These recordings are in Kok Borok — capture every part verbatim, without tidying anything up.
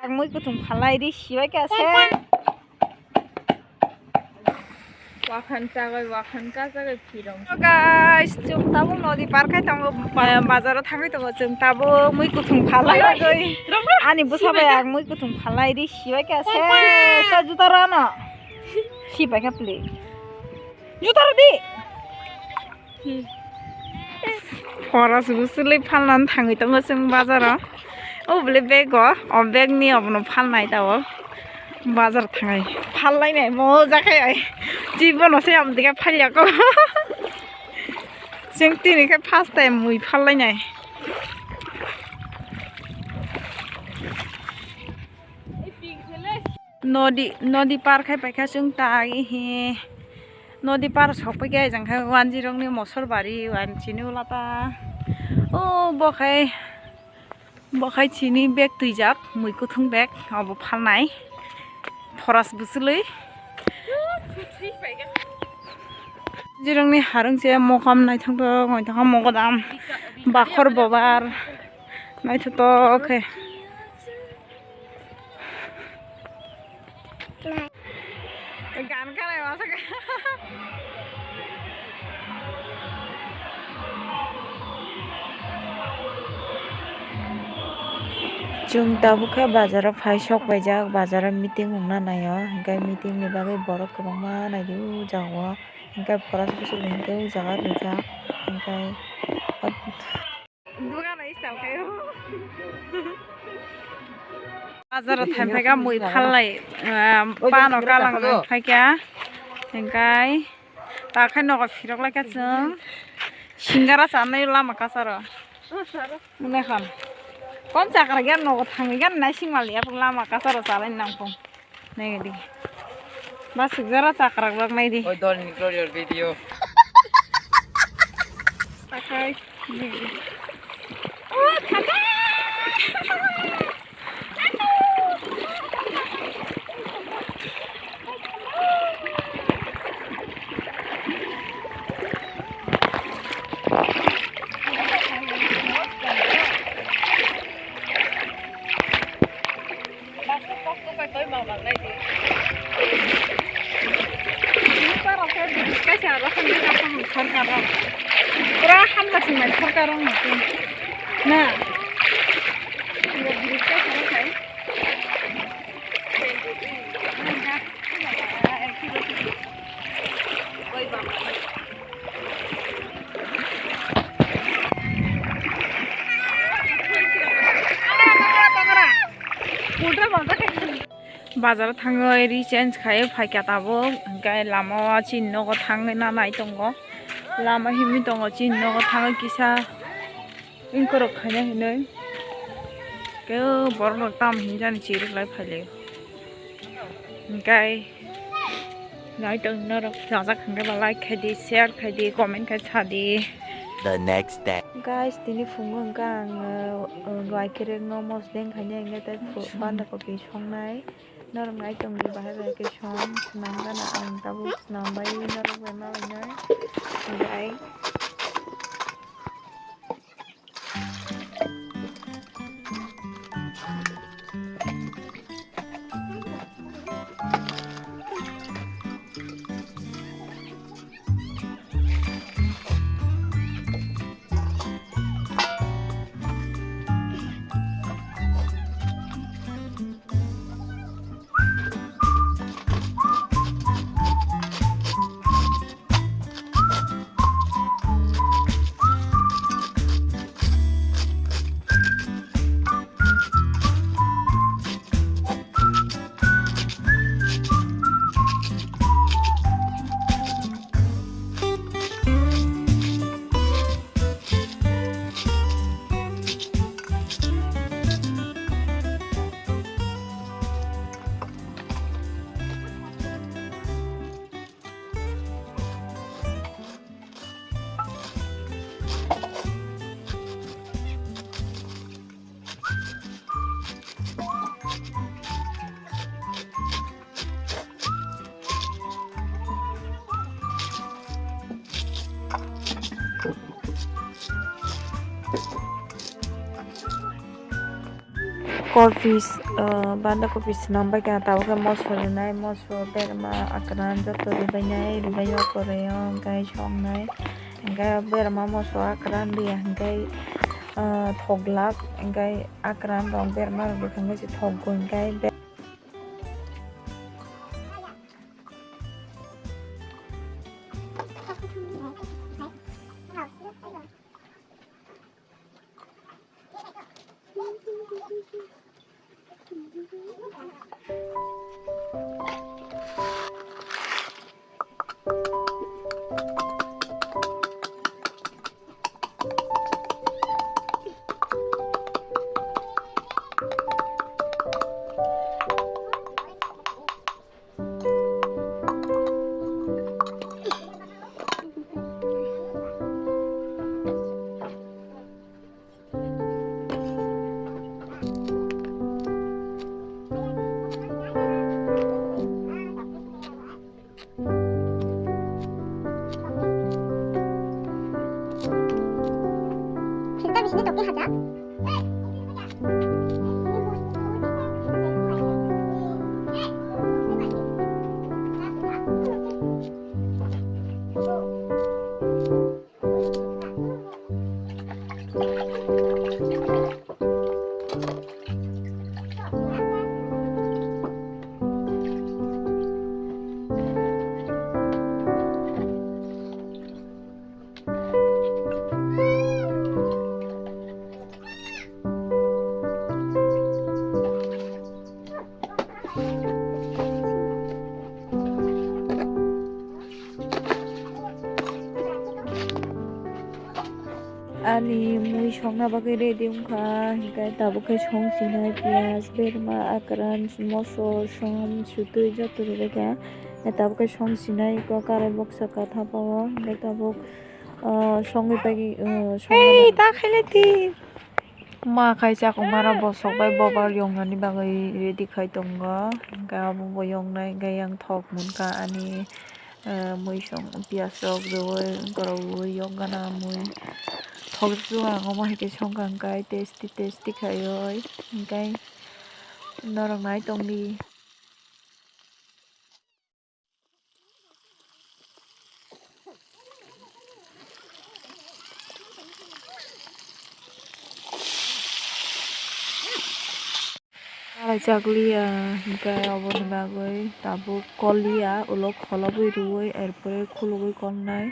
Mui kuthum phalai di sibai kha se. Wakhan chagoi, wakhan kachagoi phirong. So guys, chwng tabuk nodi par khai tongo, ba-, bazaro thangwi tongo chwng tabuk mui kuthum phalai bagwi. Ani bwsa bai ang mui kuthum phalai di sibai kha se. Ta juta rano. Sibai kha pli. Juta rw di. Phoros bwswlwi phalnani thangwi tongo chwng bazaro. O bwlwi bego, o begni obono phalnai tabuk. Bazar thangai phallainai moja khe ai. Chibono se amtwikhe phalyako. Chwng tini khe first time mui phallainai. Nodi, nodi par khai paikha chwng ta ihi. Nodi par sok paikha jang khai wanjirokni mosor bari wan chini ulata. O bo khai, bo khai chini bag twijak, mui kuthung bag, obo phalnai. Phoras bwswlwi. Jirokni harung se mokam naithok tok, naithok mogodam. Bakhor bobar. Naithotok khe. Gan khanai masa khe. Chwng tabuk khe bazaro phai sok paijak, bazaro meeting wngna naio, hwnkhe meeting ni bagwi borok kwbangma naidi o jagao, hwnkhe phoras bwswk hwnkhe o jaga rijak, hwnkhe. Bazaro thangphaikha mui phallai, ah, pano kalang thangphaikha, hwnkhe takhai nogo phirok laikha chwng singara chanai lama kasaro. Mone khan kon chakra gyan nogo thangwi gyan naising mali apung lama kasaro chalai nangkung. Nai di. Mas sukjara chakrak rok nai di. Oi, don't ignore your video. Takai. Nai di. Oh, thaka. Pura hamla sing mai sarkar rok na. Bazar o thangwi rechange khai phaikha tabuk, hwnkhe lama o chini nogo thangwi nanai tongo, lama himwi tongo chini nogo thangwi kisa. Engkorok khaina hinwi khe borok rok tamo hinjani chirwk lai phailai. Hwnkhe naitong norok chajak hwnkhe ba like khai di, share khai di, comment khai sa di. The next day. Guys, tini phungo hwnkhe ang, uh, uh, ruai kereng no mosdeng khaina hwnkhe tei phu-, banda kopi songnai. Norok naitong di bahai bai khe song swnam gana ang tabuk swnam bai norok bai ma bai nai. Hwnkhe. Kopi, ah, banda kopi swnam bai kha, tabuk khe moso rwnai, moso berma akran joto rwbainai, rwbai o kwrwi o, hwnkhe songnai, hwnkhe berma moso akran rwya hwnkhe, ah, thoglak, hwnkhe akran rok berma rok rwkha hwnkhe se thokgo hwnkhe. Ani mui songna bagwi ready wngkha, hwnkhe tabuk khe song sinai, piyaj, berma, akran, moso, som, sutwi joto rwbaikha. Tabuk khe song sinai, eko karai box saka thapa o, hwnkhe tabuk, ah, songwi pagi, ah, songwi. Hey, ta khailai di. Ma khai chakhwngma rok bosok bai bobar yoknani bagwi ready khai tongo. Hwnkhe abo bo yoknai, hwnkhe yang thok munkha ani, eh, mui song piyaj rok rwui, borok rwui yok gana mui. Thok jua ang omo hai khe songkha hwnkhe tasty tasty khaiwi. Hwnkhe norok nai tongdi. Karai chakliya, hwnkhe oboni bagwi tabuk koliya, ulo kholobwi rwui, erpore khulugwi kolnai,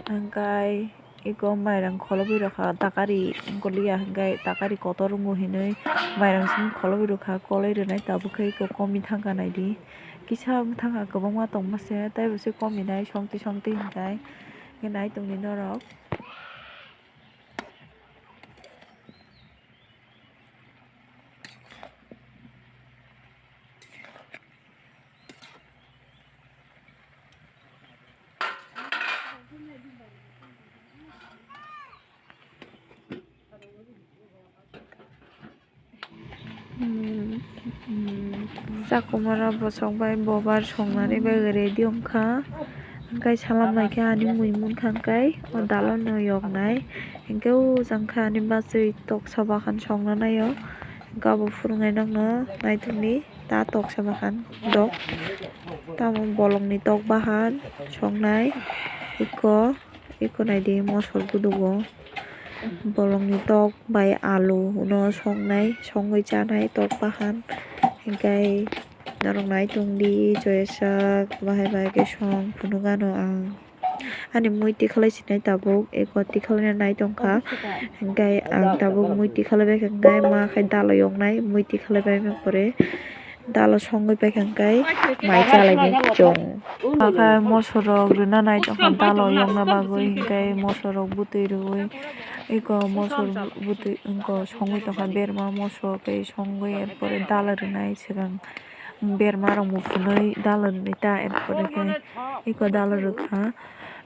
hwnkhe. Eko mairang kholobwi rwkha, takari wngkoliya hwnkhe takari kotor wngo hinwi mairang simi kholobwi rwkha, koloi rwnai tabuk khe eko komi thangkha naidi. Kisa wng thangkha kwbangma tongma se tei bo se kominai songtwi songtwi hwnkhe nai tongdi norok. Chakwmara bosok bai bobar songnani bagwi ready wngkha. Hwnkhe salam naikhe ani mui munkha hwnkhe o dalo no yoknai. Hwnkhe o jang khe ani bachwi toksa bahan songna naio. Hwnkhe abo phwrwngnai nokno naithokni ta toksa bahan dok. Tamo bolongni tok bahan songnai eko. Eko naidi mosor gudugo bolongni tok bai alu no songnai, songwi chanai tok bahan. Hwnkhe norok nai tongdi, joyajak bahai bahai khe song phunukgano ang. Ani mui tikhalai sinai tabuk, eko tikhalai nai tongkha. Hwnkhe ang tabuk mui tikhalai baikha, hwnkhe ma khai dalo yoknai mui tikhalai baimani pore. Dalo songwi paikha hwnkhe mai chalainai chwng. Hakhe mosorok rwna nai tongkha dalo yokna bagwi, hwnkhe mosorok bwtwi rwui eko mosor bwtwi wngkha songwi tongkha berma moso tei songwi, erpore dalo rwnai swkang berma rok bo phunui dalo rwnai ta, erpore khe eko dalo rwkha.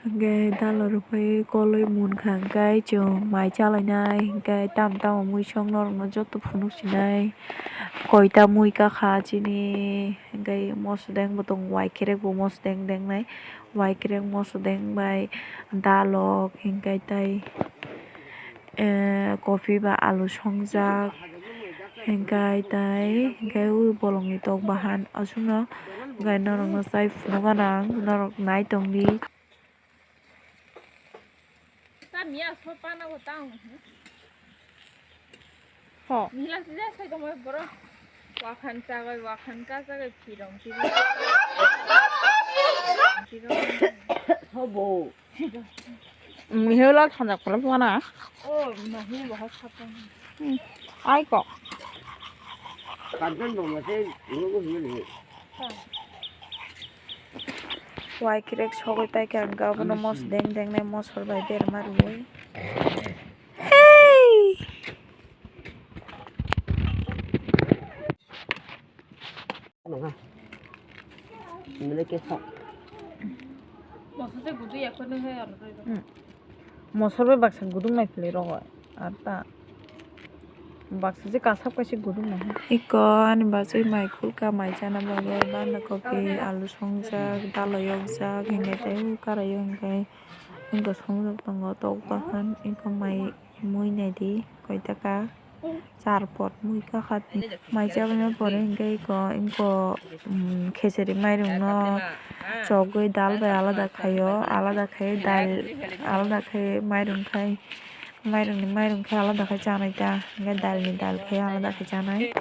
Hwnkhe dalo rwphai koloi munkha hwnkhe chwng mai chalainai, hwnkhe tamo tamo mui song norokno joto phunuk sinai. Koita mui kakha chini, hwnkhe mosodeng bo tongo, waikerek bo mosodeng dengnai, waikerek mosodeng bai dalok hwnkhe tei, eh, kopi ba alu songjak. Hingkai tai hingkai o bolongni tok bahan aswkno hingkai norokno chai phunukgo nang norok nai tongdi. Tamia so pana bo tang. Ho. Mila sida sai tongmai borok. Wakhan chagai, wakhan ka chagai phirong phirong. Phirong. Hobo. Mihela thanjak pala pala. Oh, mahi bahas khatang. Ai ko. Kanton bo mase, nungo hiyo ni. Wai kirek sogwi paikha, ang abono mos deng deng nai mosor bai berma rwui. Hey! Mosor bai baksa gudung nai philai rogo ar ta baksa je kasap kaisa gudung nai. Iko ani bachwi mai khulka mai chana bagwi banda kopi alu songjak dal o yokjak hinwi tei karai o hinwi. Wngkha songjak tongo tok bahan, wngkha mai mui naidi koitaka char pot mui kakhatni mai chabani pore hwnkhe eko wngkha khechari mairungno chogwi dal bai alada khaio, alada khe dal alada khe mairung khai mairungni mairung khe alada khe chanai ta hwnkhe dalni dal khe alada khe chanai.